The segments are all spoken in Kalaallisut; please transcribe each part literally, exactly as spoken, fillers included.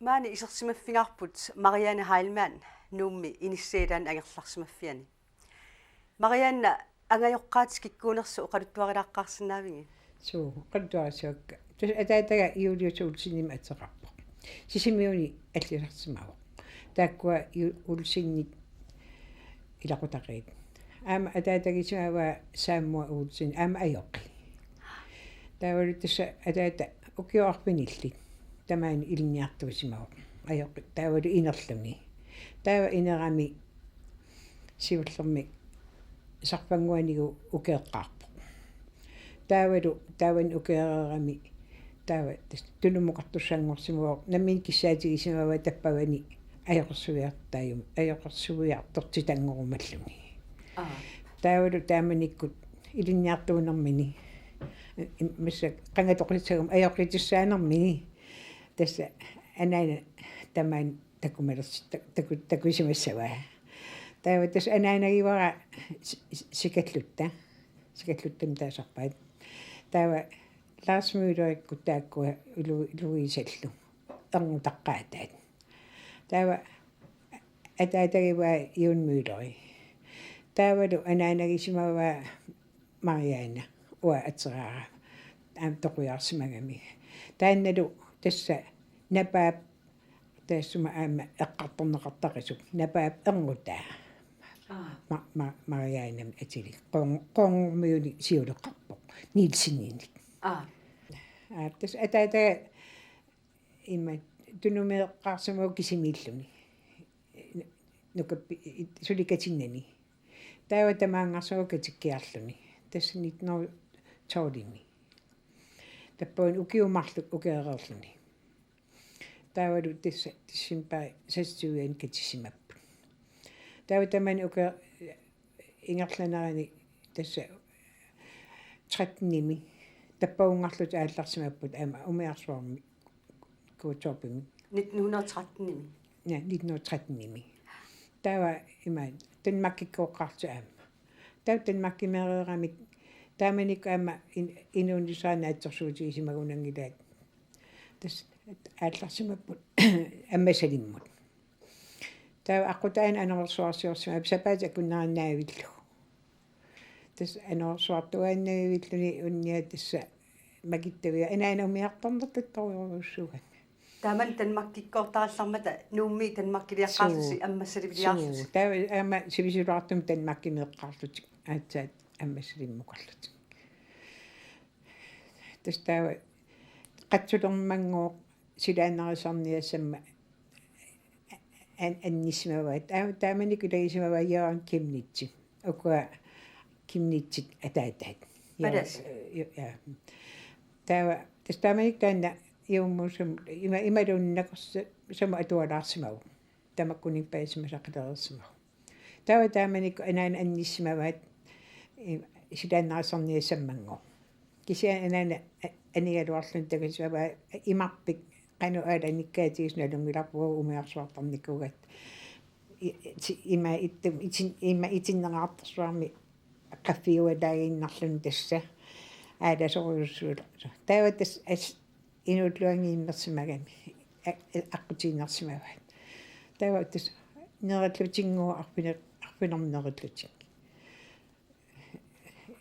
Maani isersimaffigaarput Marianne Heilmann Nuummi inissiat ilaanni angerlarsimaffiani. Marianne, angajoqqaat kikkuunersut oqaluttuarilaaqqaarsinnaavigit? Suu, oqaluttuarissavakka. Tassa ataataga Julius Olsenimik ateqarpoq. Sisimiuni allisarsimavoq. Taakkua Ju-, Olsenit ilaqutariit. Aamma ataatagisimavaa Sammua Olsen, aamma ajoqi. Taavalu tassa ataata ukioq arfinillit tamaani ilinniartuusimavoq. Ajoqi taavalu inerluni. Taava inerami siullermi sarfannguanilu ukeeqqaarpoq. Taavalu taavani ukeereerami taava tassa Tunumukartussanngorsimavoq, nammineq kissaatigisimavaa tappavani ajoqersuiartaajum-, ajoqersuiartortitanngorumalluni. Aa. Taavalu taamanikkut ilinniartuunermini, massa qanga toqutissaguma ajoqitissaanermini, tassa anaana tamaani takumalersi-, tak-, taku-, takusimassavaa. Taava tassa anaanagivara si-, si-, Sikallutta. Sikalluttami taasarpaat. Taava Lars Møllerikkut taakkua Lu-, Louisellu. Erngutaqqaataat. Taava ataatagivaa Jon Mølleri. Taavalu anaanagisimavaa Marianne, uanga ateraara. Aamma toqujaarsimagami. Taannalu tassa Napaap taassuma aamma eqqartorneqartarusuk. Napaap erngutaa. Aa. Ma-, ma-, Mariannemik atilik. Qoorn-, Qoorngumiuni siuleqarpoq. Nielseninik. Aa. Aa, tassa ataataga ima Tunumeeqqaarsimavoq kisimiilluni. Nukappi-, i-, suli katinnani. Taava tamaanngarsimavoq katikkiarluni. Tassa nitten hundrede tolvimi. Tappavani ukiut marluk ukeereerluni. Taavalu tassa december seksogtyve katissimapput. Taava tamaani uke-, ingerlanerani tassa trettenimi tappavungarlutik aallarsimapput aamma umiarsuarmi Qaqortumi. Nitten hundrede trettenimi. Ja, nitten hundrede trettenimi. Taava ima Danmarkikkooqqaarlutik aamma. Taava Danmarkimeereeramik taamanikkut aamma in-, inuunissaa naatsorsuutigisimagunanngilaat. Tassa aallarsimapput Ammassalimmut. Taava aqqutaani anorersuarsiorsimavoq sapaatit akunnerini naavillugu. Tassa anorersuartuaannavilluni unnia tassa makittavia anaana umiartornertuttorujussuugami. Taamani Danmarkikkoortarallarmata Nuummi Danmarkiliaqqaarlusi. Suu. Ammassaliviliarlusi. Suu. Taava aamma sivisulaartumik Danmarkimeeqqaarlutik aatsaat Ammassalimmukarlutik. Tassa taava qatsulermanngooq silaannarissarniassammat an-, annissimavaat. Aa, taamanikkut ilagisimavaat Jørgen Chemnitz. Ukua Chemnitzit ataataat. Ja, Palas. Ja, ja. Taava, tassa taamanikkut taanna Juumuusum, ima, imaluunniit nakorsa-, samut atualaarsimavoq. Tamakkuninnga paasisimasaqalereersimavoq. Taava taamanikkut anaana annissimavaat, i-, silaannarissarniassammanngooq. Kisianni anaana a-, anigaluarluni takusimavaat imarpik qanoq aalanikkaatigisoq nalunngilarput umiarsuartarnikuugatta. I-, ti-, ima ittum-, itin-, ima itinneqartarsuarmi qaffiualaaginnarluni tassa aalasorujussuulersoq. Taava tassa as-, inuulluanngiimmersimagami a-, a-, aqqutiinnarsimavaat. Taava tassa nerillutinnguuvoq arfine-, arfineq-nerillutinnguuvoq.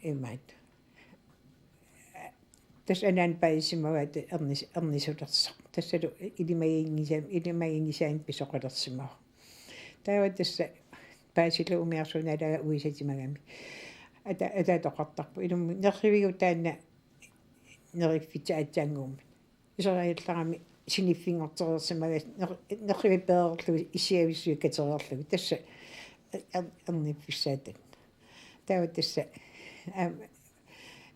Imaat. Tassa anaana paasisimavaat ernis-, ernisulersoq. Tassalu ilimaginngisaa-, ilimaginngisaannik pisoqalersimavoq. Taava tassa paasillugu umiarsuup naalaga uisatimagami. Ata-, ataata oqartarpoq: Ilummut nerrivigut taanna neriffitsi aatsaannguummat. Iseriallarami siniffinngortereersimagassi ner-, nerrivik peererlugu issiavissuit katereerlugit. Tassa er-, erniffissaata. Taava tassa, aam,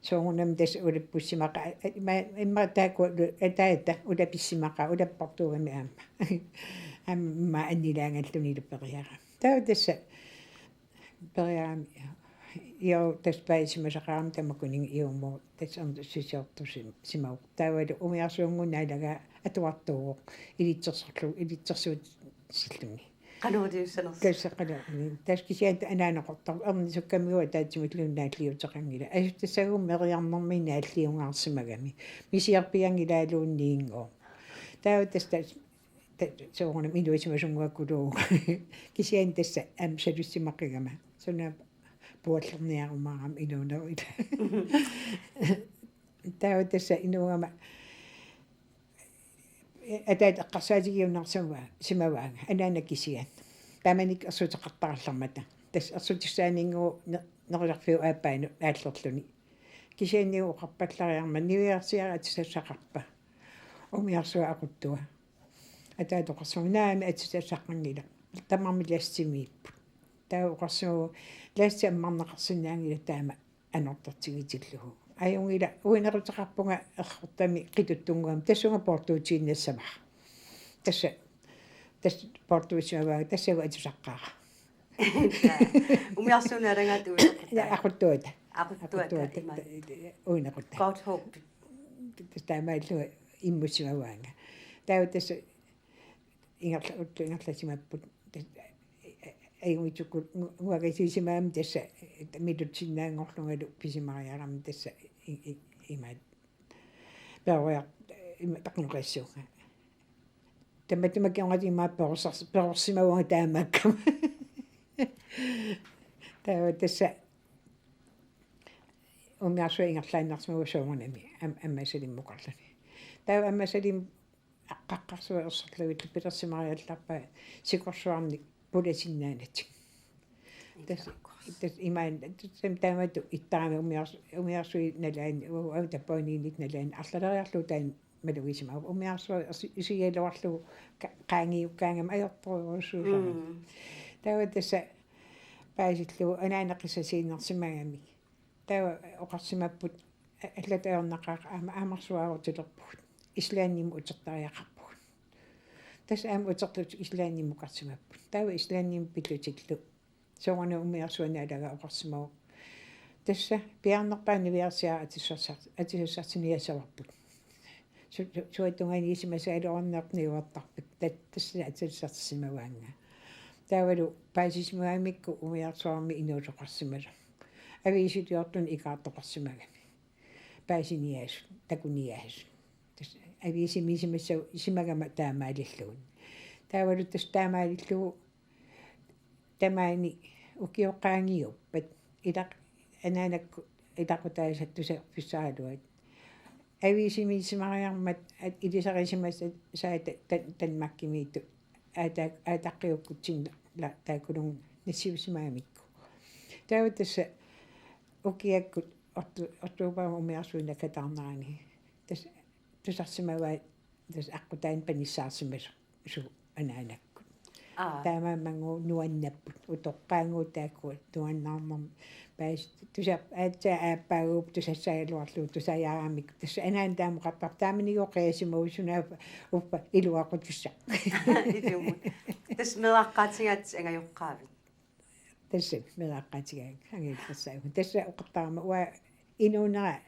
soorunami tassa ulappussimaqaaq, ima, ima taakku ulu-, ataata ulapissimaqaaq, ulappartuugami aamma. Aamma annilaangallunilu periarami. Taava tassa periarami, jo, tassa paasisimasaqarami tamakkuninnga Juumuup tassa ernutsit siortusim-, simavoq. Taavalu umiarsuunnguup naalaga atuartuuvoq ilitsersorlu-, ilitsersuutissalluni. Qanoq iliussanersoq. Tassa qanoq, tassa kisianni anaana oqartarpoq: Erni sukkamigooq ataatsimulluunniit naalliuteqanngilaq. Asustassagooq meriarnermini naalliungaarsimagami. Misiorpianngilaaluunniinngooq. Taava tassa, tassa ta-, soorunami inuusimasunnguakkuluuvoq. Kisianni tassa aamma salussimaqigama. Suna puallerniarumaarama inuunerup ila. Taava tassa inuugama ataata eqqarsaatigiunnaarsimava-, simavaanga, anaana kisiat. Taamanikkut ersuuteqartarallarmata. Tassa ersutissaaninnguuvoq ne-, nerilerfiup aappaanut aallerluni. Kisianni oqarpallariarmat niviarsiaraq atisassaqarpa. Umiarsuaq aquttua. Ataata oqarsimavoq naamik atisassaqanngilaq. Tamarmik lastimiipput. Taava oqarsimavoq lasti ammarneqarsinnaanngilaq taama anortertigitillugu. Ajunngilaq, uineruteqarpunga errortami qituttunnguamik, tassunga poortuutiinnassavara. Tassa, tassa poortuusimavaanga, tassagu atusaqqaara. Umiarsuup naalagaata uinequttaa. Ja, aquttuata. Aquttuata, aquttuata, ima. Uinequttaa. Godt håb. Tassa taamaallugu immussimavaanga. Taava tassa ingerla-, ullut ingerlasimapput. Tassa, ajunngitsukkut ngu-, nguakasiisimagamik tassa, milutsinnaanngorlungalu pisimariarami tassa i-, i-, imaat. Peroriar-, ima-, taqqinnukaassuunga. Tamatuma kingornatigut ima perorsars-, perorsimavunga taamaakkama. Taava tassa umiarsuaq ingerlaannarsimavoq soorunami am-, Ammassalimmukarluni. Taava Ammassalimmut qaqqarsuaq erserluillu pilersimariallarpaa sikorsuarnik pulasinnaanatik. Tassa, tassa imaanna, tassa taamatut ittarami umiars-, umiarsuit nalaani, u-, au tappaaniinnik nalaani, arlaleriarlugu taanna malugisimavoq. Umiarsuaq ersi-, isigaluarlugu ka-, qaangiukkaangami ajortorujussuusarami. Mm. Taava tassa paasillugu anaana qissasiinnarsimagami. Taava oqarsimapput a-, allatut ajornaqaaq aamma aamarsuaarutilerpugut. Islandimut utertariaqarpugut. Tassa aamma utertut Islandimukarsimapput. Taava Islandimut pillutillu. Soorunami umiarsuaq naalagaa oqarsimavoq. Tassa piaarnerpaaq niviarsiaraq atisassar-, atisassarsinnaasavarput. Su-, su-, suatungaaniissimasagaluarneq niuertarput. Tat-, tassa atisassarsimavaannga. Taavalu paasisimagamikku umiarsuarmi inuusoqarsimasoq. Aviisiliortuni ikaartoqarsimagami. Paasiniaasut, takuniaasut. Tassa aviisimiisimassagu-, simagama taamaalilluni. Taavalu tassa taamaalillugu tamaani ukioq qaangiuppat ilaq-, anaanakkut ilaqutaasatta tusarfissaraluat. Aviisimiisimariarmat at-, ilisarisimasai ta-, ta-, Danmarkimiittut aata-, aataqqiukkutsinni la-, taakkununnga nassiussimagamikku. Taava tassa ukiakkut ortu-, ortuupaama umiarsuit nakataarnerani. Tassa tusarsimavaat tassa aqqutaani panissaarsimasoq suut anaanakkut. Aa. Taamaammat nuannapput. Utoqqaannguup taakku nuannaarnermi. Paas-, tusar-, aatsaat aappaaguup tusassagaluarlugu tusajaaramik. Tassa anaana taama oqartarpoq taamanikkut qiasimavut sunaaffa uffa iluaqutissaq. Ilumut. Tassa meeraaqqaatigaat angajoqqaavit. Tassa meeraaqqaatigaakka angajullersaagut. Tassa oqartarama uanga inuunera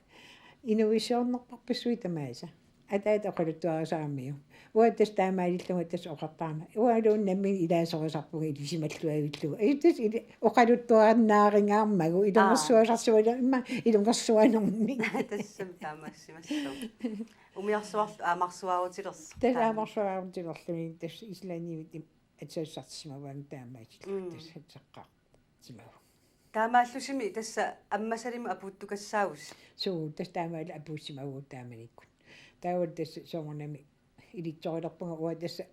inuuissiornerparpassuit tamaasa. Ataata oqaluttuarisaramiuk. Uanga tassa taamaalillunga tassa oqartarama. Uangaluunniit nammineq ilaasorisarpunga ilisimalluavillugu. Ai tassa ili-, oqaluttuarinnaarinngaarmagu ilungersuasarsimalu immaqa ilungersuanermik. Tassami taamaassimassaaq. Umiarsuarlu aamarsuaarutilersoq. Tassa taama. Aamarsuaarutilerluni tassa Islandimit im-, atisassarsimavaanga taamaasillugu. Mm. Tassa atisaqqaarsimavoq. Taamaallusimi tassa Ammassalimmut apuuttukassaavusi? Suu, tassa taamaalilluta apuussimavagut taamanikkut. Taava tassa soorunami ilitsorilerpunga uanga tassa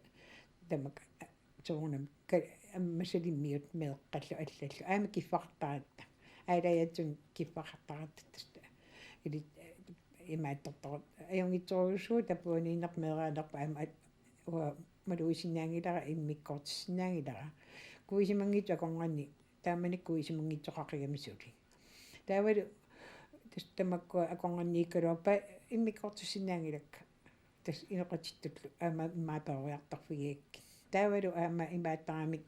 tamakku, a, soorunami ka-, Ammassalimmiut meeqqallu allallu. Aamma kiffaqartaratta. Aalajaatsunik kiffaqartaratta tassa. Ili-, imaattortoq. Ajunngitsorujussuuvoq tapuaniinnerput meeraanerput aamma at-, uanga malugisinnaanngilara immikkoortissinnaanngilara. Kuisimanngitsoq akornanni, taamanikkut kuisimanngitsoqaqigami suli. Taavalu tassa tamakkua akornanniikkaluarpaat immikkoortissinnaanngilakka. Tassa inoqatittullu aamma immaqa peroriartorfigigakkit. Taavalu aamma imaattaramik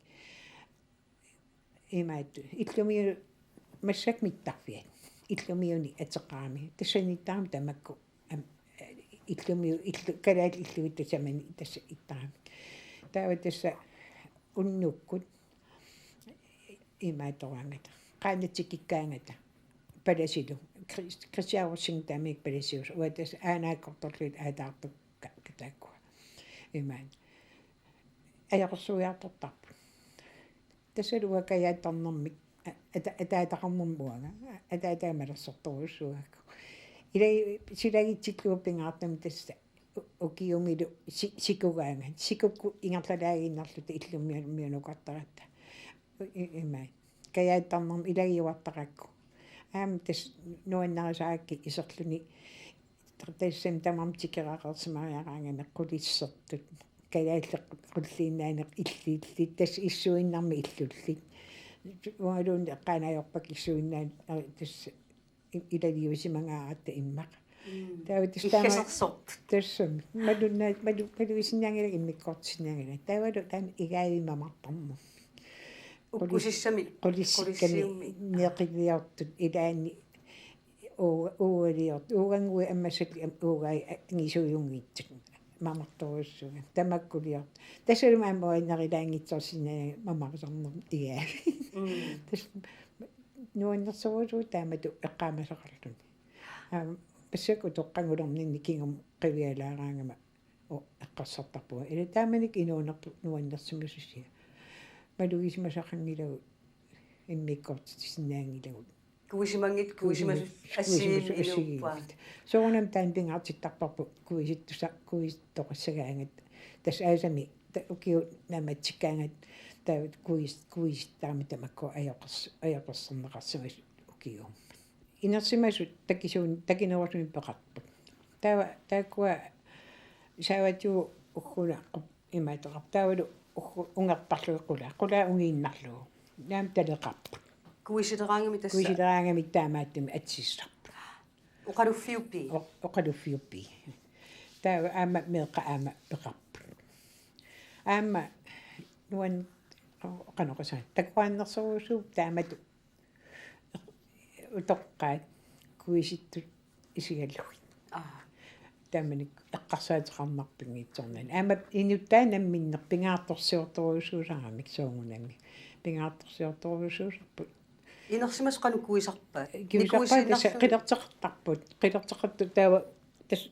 imaattoq illumiu-, massakkut mittarfiat. Illumiuni ateqarami. Tassaniittarami tamakku. Am-, illumiu-, illu-, kalaallit illuit tassani tassa ittarami. Taava tassa unnukkut imaattoraangata. Qaannat tikikkaangata. Palasilu. Chris-, Christian Rosing taamanikkut palasiusoq. Uanga tassa aanaakkortorlugit aataartukka taakkua. Imaat. ajoqersuiartortarput. Tassalu uanga kajaattarnermik, a-, ata-, ataataqarnermik uanga, ataataga malersortorujussuugakku. Ilai-, silagitsillugu pingaartumik tassa u-, ukiumilu si-, sikugaangat. Sikukkut ingerlalaaginnarluta illummiunukartaratta. I-, i-, ima. Kajaattarnermik ilagiuartarakku. Aamma tassa nuannarisarakkit iserluni tassami tamarmik tikeraqarsimariaraangamik qulissertut. Kalaallit qulliinnaanneq illillit, tassa issuinnarmik illullit. Uangaluunniit eqqaanni ajorpakka issuinnaan-, tassa i-, ilaliusimagaaratta immaqa. Mm. Taava tassa taama Ikkasersortut. Tassami. Malunna-, malu-, malugisinnaanngilanga immikkoortisinnaanngilanga. Taavalu taanna igaavi mamartarneq. Ukkusissami. Qulis-, qulissikkamik qulissiummi. Neqiliortut ilaanni uu-, uugaliortut. Uugannguit ammassallutik am-, uugai a-, angisuujunngitsut. Mamartorujussuugamik. Tamakkuliortut. Tassalu aamma uannarilaanngitsoorsinnaanngilanga mamarisarnermik igaavi. Mm. Tassa nuannersorujussuuvoq taamatut eqqaamasaqarluni. Aamma massakkut utoqqagulorninni kingumut qivialaaraangama u-, eqqarsartarpunga. Ila taamanikkut inuunerput nuannersimasusia. Malugisimasaqanngilagut immikkoortitsisinnaanngilagut. Kuisimanngitsut, kuisimasut, kuisimasut assigiimmik, assigiimmik inuuppaa. Soorunami taanna pingaartittarparput kuisittusa-, kuisittoqassagaangat. Tassa aasami ta-, ukiut naammatsikkaangat taava kuis-, kuisittaramik tamakku ajoqers-, ajoqersorneqarsimasut ukiuummat. Inersimasut takisuun-, takinerusumik peqarput. Taava taakkua saavatigut ugguna qu-, imaattoqarput. Taavalu uggu-, ungertarlugit qulaa. Qulaa ungiinnarlugu. Naamik taleqarput. Kuisileraangamik tassa? Kuisileraangamik taamaattumik atisisarput. Oqaluffiuppii? O-, oqaluffiuppii. Taava aamma meeqqat aamma peqarput. Aamma nuan-, o-, qanoq oqassaanga. Takuaannarsorujussuupput taamatut utoqqaat kuisittut isigalugit. Aa. Taamanikkut eqqarsaateqarnarpunngitsoornani. Aamma inuttaa namminneq pingaartorsiortorujussuusaramik soorunami. Pingaartorsiortorujussuusarput. Inersimasut qanoq kuisarpa? Kuisarpaat tassa qilerteqartarput. Qilerteqartut taava tassa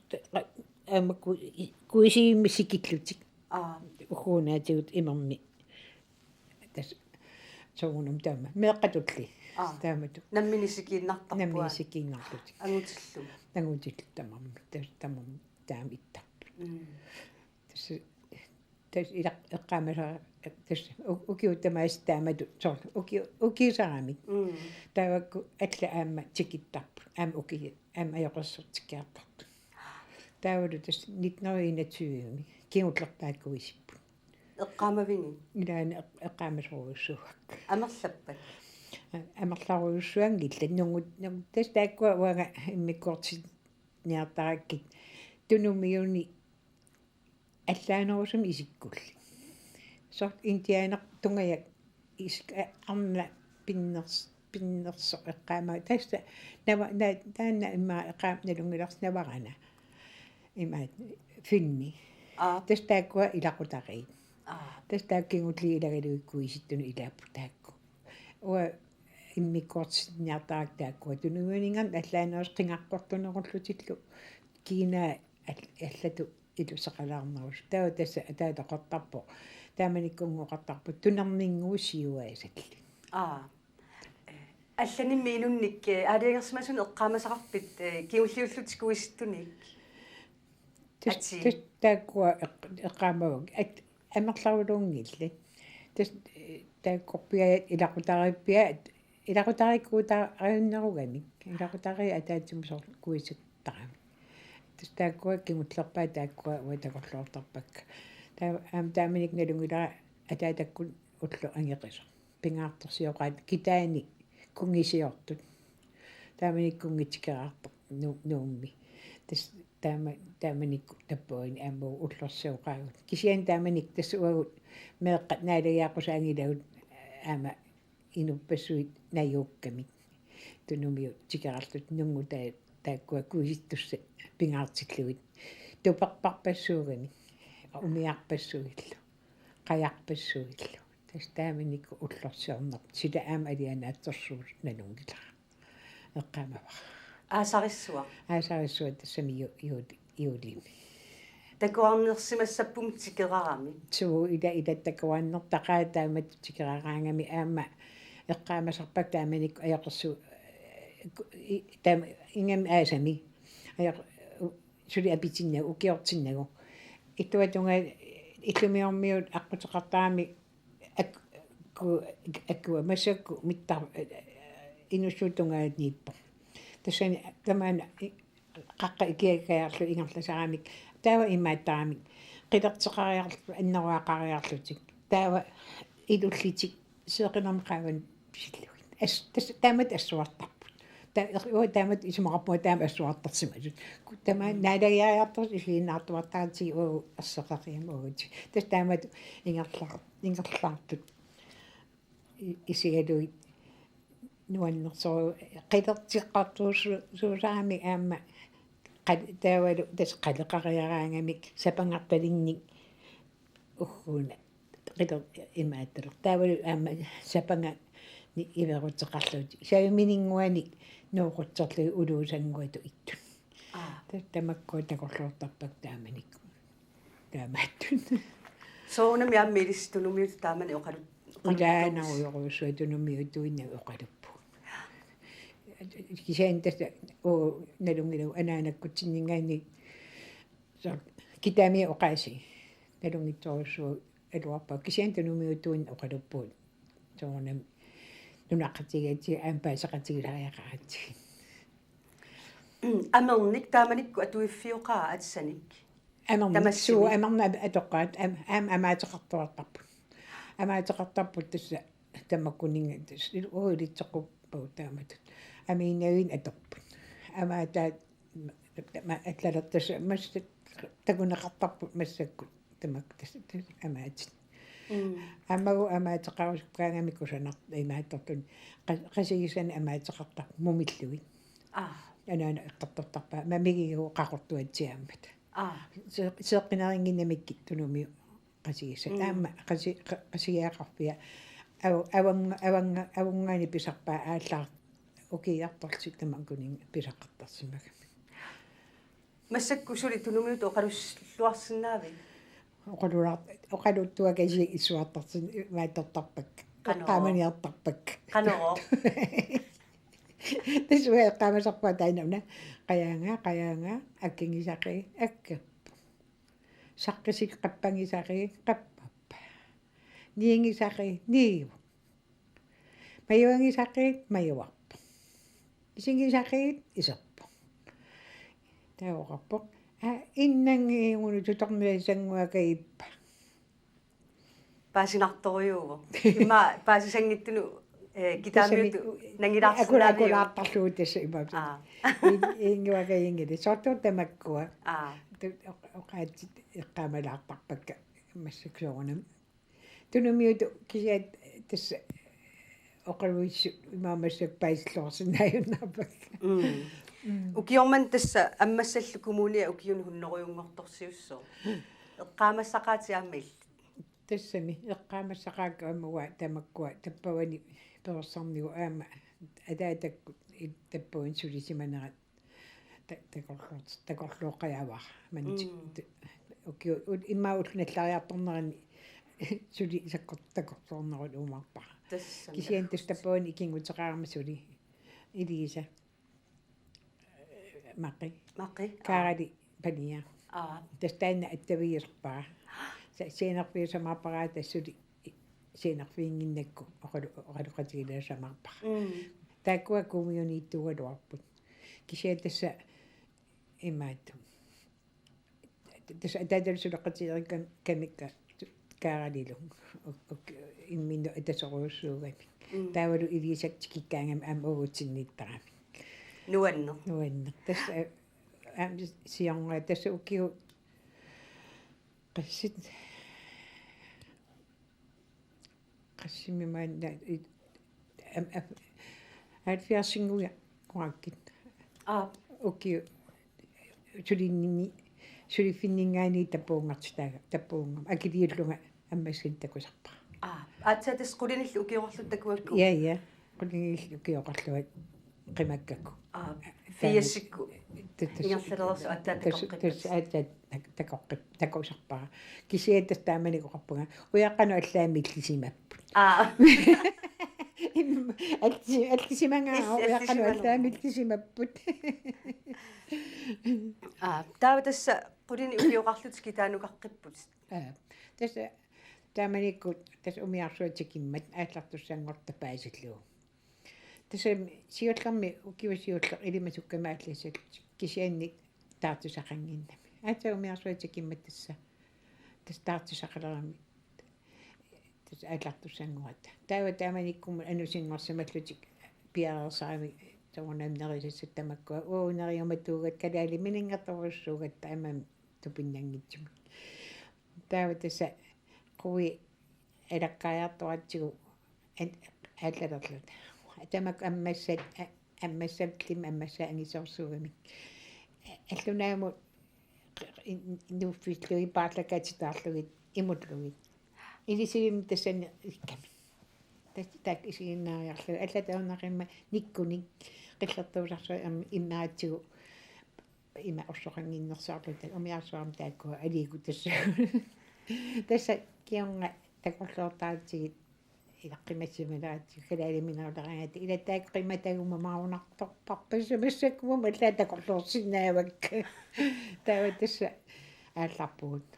aamma ku-, i-, kuisivimmik sikillutik. Aa. Ugguunaatigut imermik. Tassa soorunami taama. Meeqqatulli. Aa. Taamatut. Nammineq sikiinnartarput. Nammineq sikiinnarlutik. Angutillu. Angutillu tamarmik. Tassa tamarmik taama ittarput. Mm. Tassa, tassa ilaq eqqaamasara-, tassa u-, ukiut tamaasa taamatut soorlu uki-, ukiusaramik. Mm. Taavakku allat aamma tikittarput. Aamma uki-, aamma ajoqersortikkiartartut. Taavalu tassa nitten hundrede enogtyve-mi kingullerpaat kuisipput. Eqqaamavigit? Ilaanni eq-, eqqaamasorujussuuakka. Amerlappat? A-, amerlarujussuanngillat. Nungut, nungut, tassa taakkua uanga immikkoortinniartarakkit Tunumiuni allaanerusumik isikkullit. Soorlu indianertungajak is-, a-, arnat pinners-, pinnersoq eqqaama. Tassa nava-, na-, taanna immaqa eqqaamani nalunngilarsi Navarana. Imaat, finni. Aa. Tassa taakkua ilaqutariit. Aa. Tassa taakku kingulliit ilagalugit kuisittunut ilaapput taakku. Uanga immikkoortinniartarakku taakkua Tunumiuninngaanniit allaanerusut qingaqqortunerullutillu kiinaa al-, allatut iluseqalaarnerusut. Taava tassa ataataqartarpoq. Taamanikkunngooqartarpoq tunerninnguusiuaasalli. Aa. Allanimmi inunnik, eh, aalajangersimasunut eqqaamasaqarpit, eh, kingulliullutik kuisittunik? Tassa, atii. Tassa taakkua eq-, eqqaamavakka. At-, amerlaruluunngillat. Tassa, eh, taakkorpiaat ilaqutariippiaat, ilaqutariikkuutaajunnerugamik. Ilaqutariit ataatsimut soorlu kuisittaramik. Tassa taakkua kingullerpaat taakkua uanga takorloortarpakka. Taa-, aamma taamanikkut nalunngilara ataatakkut ulloq angeqisoq. Pingaartorsioqaat kitaani kunngisiortut. Taamanikkut kunngitsikeraartoq Nu-, Nuummi. Tassa taama-, taamanikkut tappavani aamma ullorsioqaagut. Kisianni taamanikkut tassa uagut meeqqat naalagiaqqusaanngilagut aamma inuppassuit najuukkamik. Tunumiut tikeraarlutik nunngutai taakkua kuisittussat pingaartillugit. Tuperparpassuugamik. Umiarpassuillu. Qajarpassuillu. Tassa taamanikkut ullorsiornerput. Sila aamma alianaatsorsuusoq nalunngilara. Eqqaamavara. Aasarissuaq. Aasarissuaq tassami ju-, juul-, juulimi. Takuarnersimassapput tikerarami. Suu, ila, ila takuarnertaqaat taamatut tikeraraangami aamma eqqaamasarpakka taamanikkut ajoqersu-, i-, taam-, ingammik aasami. Ajoq-, u-, suli apitinnagu, ukiortinnagu. Illuatungaa, illumiormiut aqquteqartaramik ak-, ku-, akkua massakkut mittar-, inussuup tungaaniippoq. Tassani tamaana i-, qaqqa ikiakkaarlu ingerlasaramik. Taava imaattaramik. Qilerteqariarlutik, anneruaqariarlutik. Taava ilullutik seeqqinermik qaavanut pisillugit. As-, tas-, taamatut assuartarput. Ta-, er-, uu, taamatut isumaqarpunga taama assuartarsimasut. Ku-, tamaani naalagiariartortut isiginnaartuartaratsigu uu erseqqeriarmata uugutsigu. Tassa taamatut ingerla-, ingerlaartut. I-, isigalugit nuannersoq qilerteqartuussu-, suusarami aamma qal-, taavalu tassa qaleqariaraangamik sapangartalinnik ugguuna qiler-, imaattoq. Taavalu aamma sapangani iveruteqarlutik. Savimininnguanik nooqutserlugit uluusannguatut ittut. Aa. Ta-, tamakkua takorloortarpakka taamanikkut. Taamaattut. Soorunami aamma ilissi tunumiutut taamani oqalut-, oqaluttuusi. Ulaanarujorujussuaq tunumiutuinnaq oqaluppugut. Kisianni tassa uu nalunngilagut anaanakkutsinninngaanniit soorlu kitaamiut oqaasii. Nalunngitsorujussuugaluarpagut kisianni tunumiutuinnaq oqaluppugut. Soorunami nunaqqatigigatsigit aamma paaseqatigisariaqaratsigit. Amernik taamanikkut atuiffioqaat atissanik. Amernik, tamassimik. Suu, amernik atoqqaat, am-, am-, amaateqartuartarput. Amaateqartarput tassa tamakkuninnga tassa, uu, ilitsoqqupput taamatut. Amiinnaviinik atorput. Amaataat ma-, allalertassa massa takuneqartarput massakkut tamakku tassa, tassa amaatit. Mm. Aammagu amaateqarusukkaangamik kusanar-, imaattortut qa-, qasigisanik amaateqartarput mumillugit. Aa. Anaana eqqartortarpaa, mamigigatsigu qaqortuatsiaammat. Aa. Se-, seeqqinerinnginnamikkit tunumiut qasigisat. Mm. Aamma qasi-, qa-, qasigiaqarfia. Av-, avannga-, avannga-, avanngaani pisarpaa aallaat ukiartorlutik tamakkuninnga pisaqartarsimagami. Massakkut suli tunumiutut oqalussuarsinnaavit? Oqalulaar-, oqaluttuakasiit issuartarsin-, imaattortarpakka. Qanoq? Eqqaamaniartarpakka. Qanoq? Tassa eqqaamasarpara taanna una. Qajaanga, qajaanga, akkigisaqi, akkappoq. Saqqisik qappagisaqi, qappappa. Niigisaqi, niivoq. Majuagisaqi, majuarpoq. Isigisaqiit, iserpoq. Taava oqarpoq: Aa, innanngivunga tutorniassannguakka ippa. Paasinartorujuuvoq. Immaqa paasisanngitsunut, eh, kitaamiutut nangilaarsinnaaviuk? Akulaartarlugu tassa immaqa. Aa. In-, innguakka inngili. Soorlu tamakkua. Aa. Tu-, oq-, oqaatsit eqqaamalaartarpakka massakkut soorunami. Tunumiutut kisiat tassa oqaluissut imaammassak paasilluarsinnaajunnaarpakka. Mm. Mm. Ukioq manna tassa ammassallu kommunia ukiuni hunnorujunngortorsiussooq. Eqqaamassaqaatit aamma illit? Tassami eqqaamassaqaakka aamma uanga tamakkua tappavani perorsarnigut aamma ataatakkut i-, tappavani sulisimanerat ta-, takorloor-, takorlooqqajavara. Manna ti-, mm, ti-, ukiu-, u-, immaqa ullut nallariartornerani suli sakkor-, takorloornerulerumaarpara. Tassami. Kisianni tassa tappavani ikinnguteqarama suli. Elisa. Maqi. Maqi, aa. Kaarali pania. Aa. Tassa taanna attavigisarpara. Sa-, sianerfiusamaarpara tassa suli sianerfiginnginnakku oqalu-, oqaloqatigilaasamaarpara. Mm. Taakkua kommunittuugaluarput. Kisianni tassa imaattoq. Tassa ataatalu suleqatigeerakka-, kamikka Kaaralilu. Uk-, uk-, imminut atasorujussuugami. Mm. Taavalu Elisap tikikkaangami aamma uagutsinnittarami. Nuanneq. Nuanneq. Tassa, eh, aamma siorna tassa ukiut qassit Qassimi maanna i-, am-, am-, halvfjerdsinnguit qorakkit. Aap. Ukiut sulinninni, suliffinninngaanniit tapuunngartitaaga, tapuunngam-, akiliullunga ammassanik takusarpara. Aap. Aatsaat tassa qulinillu ukioqarluta takuakku? Ja, ja. Qulinillu ukioqarlunga. qimakkakku. Aa, firsikkut. Ingerlalersut aatsaat takoqqippat. Aatsaat takoqqip takusarpara. Kisianni tassa taamanikkut oqarpunga: Ujaqqanut allaat millisimapput. Aa. Alli allisimanga ujaqqanut allaat millisimapput. Aa, taava tassa qulinik ukioqarlutit kitaanukaqqipputit. Aa. Tassa taamanikkut tassa umiarsuaq tikimmat aallartussanngortoq paasillugu. Tassa siullermi ukiut siulleq ilimasukkamik aallassallutik kisianni taartusaqannginnami. Aatsaat umiarsuaq tikimmat tassa tassa taartusaqalerami tassa aallartussanngorata. Taava taamanikkumut anusinngorsimallutik piareersarami soorunami nerisassat tamakkua uagut neriumatuugatta kalaaliminertorujussuugatta aamma tupinnanngitsumik. Taava tassa quit alakkaajartoratsigu an- allalerluta. Tamakku ammassat a- ammassallimmi ammassaat angisoorsuugamik. Allunaamut nuuffillugit paarlakaatitaarlugit imullugit. Ilisivimmi tassani ikkami. Tassa taakku isiginnaariarlugit allatut ajornaqimmat nikkunik qillertuusarsuarmik immeratsigu ima orsoqannginnersaarluta umiarsuarmi taakkua aliikkut tassa. Tassa kingorna takorloortaratsigit ilaqqimassimaleratsigu kalaalimineruleraangatta ila taakku qimataguma maunartorparpassuit massakkut allaat takorloorsinnaavakka. Taava tassa aallarpugut.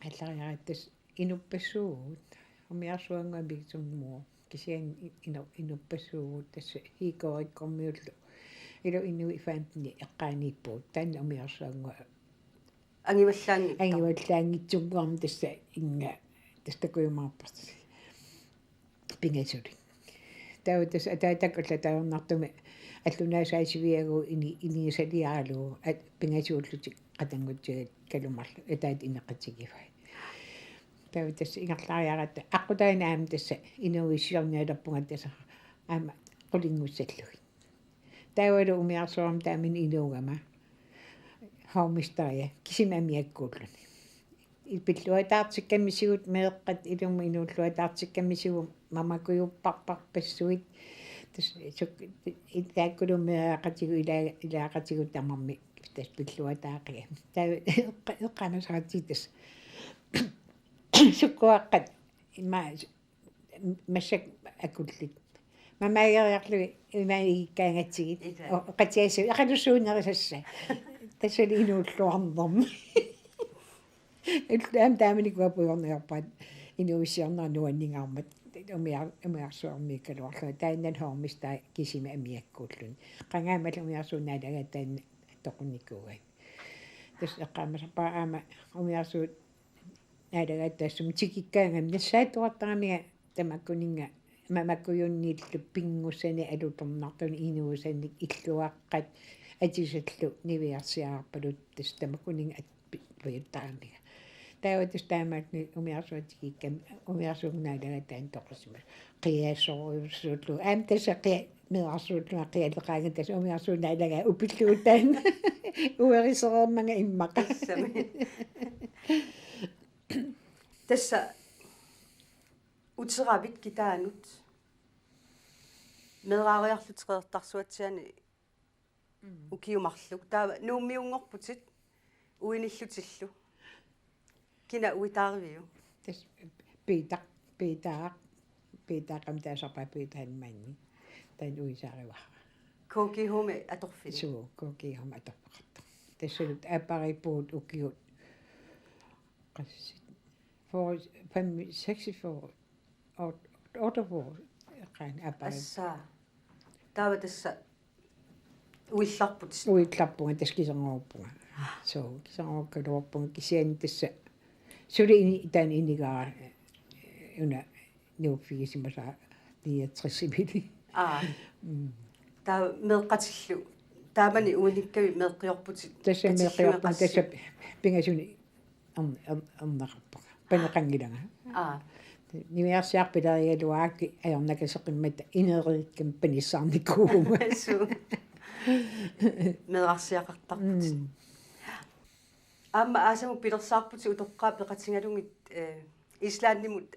Aallariaratta tassa inuppassuuvugut. Umiarsuannguaq Mikitsunnguuvoq. Kisianni i- inu- inuppassuuvugut tassa hiikoorikkormiullu. Ila inuit femten eqqaaniippugut. Taanna umiarsuannguaq angivallaanngitsoq. Angivallaanngitsunnguarmi tassa inga tassa takujumaarparsi. Pingasulik. Taava tassa ataatakkullu taarnartumi allunaasai siviagu ini- inigisaliaralugu at- pingasuullutik qatanngutsigalugit kalumarlugit ataatap ineqatigivai. Taava tassa ingerlariaratta aqqutaani aamma tassa inuuissiornialerpunga tassa aamma qulinngussallugit. Taavalu umiarsuarmi taamani inuugama hovmesteria kisimi amiakkuulluni. Pilluataartikkamisigut meeqqat ilumut inuulluataartikkamisigut mamakujupparparpassuit. Tassa suk- i- taakkulu meeraqatigut ila- ilaaqatigut tamarmik tassa pilluataaqigami. Taava eqqa- eqqaamasaratsigu tassa sukkuaqqat ima massakkut akullit. Mamaageriarlugit ima igikkaangatsigit. Ila. O- oqatsiassagit eqalussuunnerisassaat. Tassali inuulluarnermi. Illu aamma taamanikkut apujorniarpaat inuuissiornerat nuanningaarmat umiar- umiarsuarmiikkaluarlunga. Taanna hovmesteri kisimi amiakkuulluni. Qangaammallu umiarsuup naalagaataa taanna toqunnikuugai. Tassa eqqaamasarpara aamma umiarsuup naalagaataa taassuma tikikkaangami nassaattuartaramiga tamakkuninnga mamakujunniillu pinngussanik alutornartunik inuusannik illuaqqat atisallu niviarsiararpaluttut tassa tamakkuninnga at- pi- pujuttaramiga. Taava tassa taamaattumik umiarsuaq tikikkami umiarsuup naalagaataa taanna toqusimasoq. Qiasorujussuullugu. Aamma tassa qia- meerarsuullunga qialeqaanga tassa umiarsuup naalagaat upillugu taanna. Uerisereermanga immaqa. Tassami. Tassa uteravit kitaanut. Meeraariarlutit Qeqertarsuatsiaani Mm. Ukiut marluk. Taava Nuummiunngorputit uinillutillu. Kina uitaariviuk? Tassa Piitaq, Piitaq, Piitaq aamma taasarpaat Piitaq Heilmann. Taanna uisaarivara. K G H-mi atorfilik. Suu, K G H-mi atorfeqartoq. Tassalu aappariippugut ukiut qassit? Fyrre, fem, seksogfyrre, otte, otteogfyrre, qaan aappariippugut. Assa. Taava tassa uillarput. Uillarpunga tassa kiserngorpunga. Suu, kiserngorukkaluarpunga kisianni tassa suli ini- taanna inigaara una nuuffigisimasaa niogtres-imili. Aa. Mm. Taava meeqqatillu. Taamani uinikkavit meeqqiorputit? Tassa meeqqiorpunga katillugu tassa qassit? Pingasunik ern- ern- erneqarpunga. Paneqanngilanga. Aa. Niviarsiarpilerigaluarakkit ajornakaseqimmat ineriikkami panissaarnikuugama. Suu. Meerarsiaqartarputit. Mm. Aamma aasamut pilersaarputit utoqqaat peqatigalugit, eh, Islandimut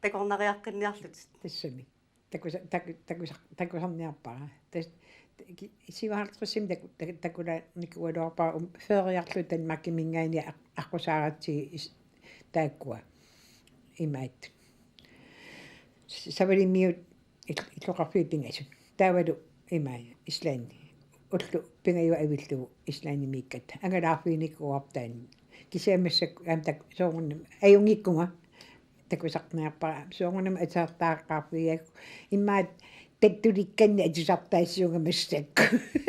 takornariaqqinniarlutit. Tassami. Takusa-, taku-, takusa-, takusarniarpara. Tas-, ki-, syvoghalvtredsimi taku-, taku-, takulanikuugaluarpara um-, feriarlugu Danmarkiminngaanniit aq-, aqqusaaratsigu is-, taakkua. Imaat. S-, Savalimmiut il-, illoqarfiit pingasut. Taavalu imaat Islandi. Ullut pingajuat avillugu Islandimiikkatta. Angalaarfiginikuuarput taanna. Kisianni massakkut aamma taku-, soorunami ajunngikkunga takusarniarpara, soorunami atisartaaqqaarfigigaakku. Immaqa tattulikkannik atisartaassiuunga massakkut.